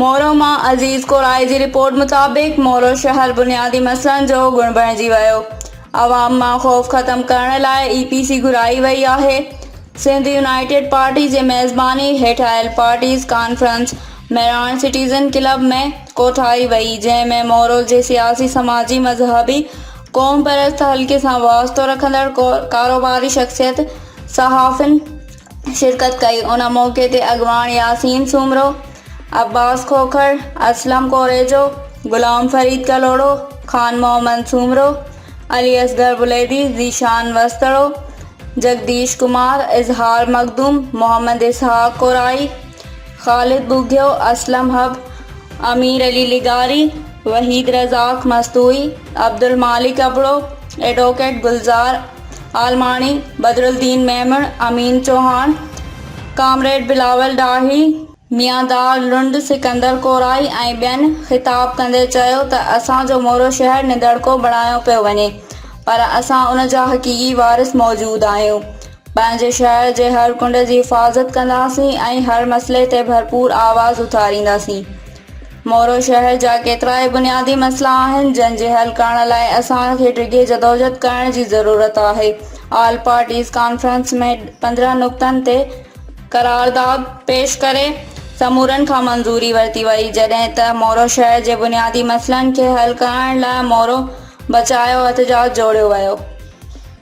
مورو مان عزيز ڪورائي جي رپورٽ مطابق مورو شهر بنيادي مسئلن جو ڳڻ بڻجي ويو، عوام مان خوف ختم ڪرڻ لاء اي پي سي گهرائي وئي آهي، سنڌ يونائيٽيڊ پارٽي جي ميزباني هيٺ آيل parties conference Mehran citizen club ۾ ڪوٺائي وئي، جنهن ۾ مورو جي سياسي، سماجي، مذهبي، قومپرست حلقي سان واسطو رکندڙ ڪاروباري شخصيت، صحافين، شرڪت ڪئي. ان موقعي تي اڳواڻ ياسين سومرو، عباس کوکر، اسلم ڪوريجو، غلام فريد ڪلهوڙو، خان محمد سومرو، علي اصغر بليدي، ذيشان وسطڙو، جگديش ڪمار، اظهار مخدوم، محمد اسحاق ڪورائي، خالد ٻگهيو، اسلم حب، امير علي لغاري، وحيد رزاق مستوئي، عبدالمالڪ ابڙو، ايڊووڪيٽ گلزار عالماڻي، بدرالدين ميمڻ، امين چوهاڻ، ڪامريڊ بلاول ڏاهري، مياندار لنڊ، سڪندر ڪورائي ۽ ٻين خطاب ڪندي چيو ته اسان جو مورو شهر نڌڻڪو بڻايو پيو وڃي پر اسان ان جا حقيقي وارث موجود آهيون، پنهنجي شهر جي هر ڪنڊ جي حفاظت ڪنداسين ۽ هر مسئلي تي ڀرپور آواز اٿارينداسين. مورو شهر جا ڪيترائي بنيادي مسئلا آهن جن جي حل ڪرڻ لاء اسان کي ڊگهي جدوجھد ڪرڻ جي ضرورت آهي. آل پارٽيز ڪانفرنس ۾ 15 نقطن تي قرارداد پيش ڪري سمورن کان منظوري ورتي وئي جڏهن ته مورو شهر جي بنيادي مسئلن کي حل ڪرڻ لاء مورو بچايو احتجاج جوڙيو ويو.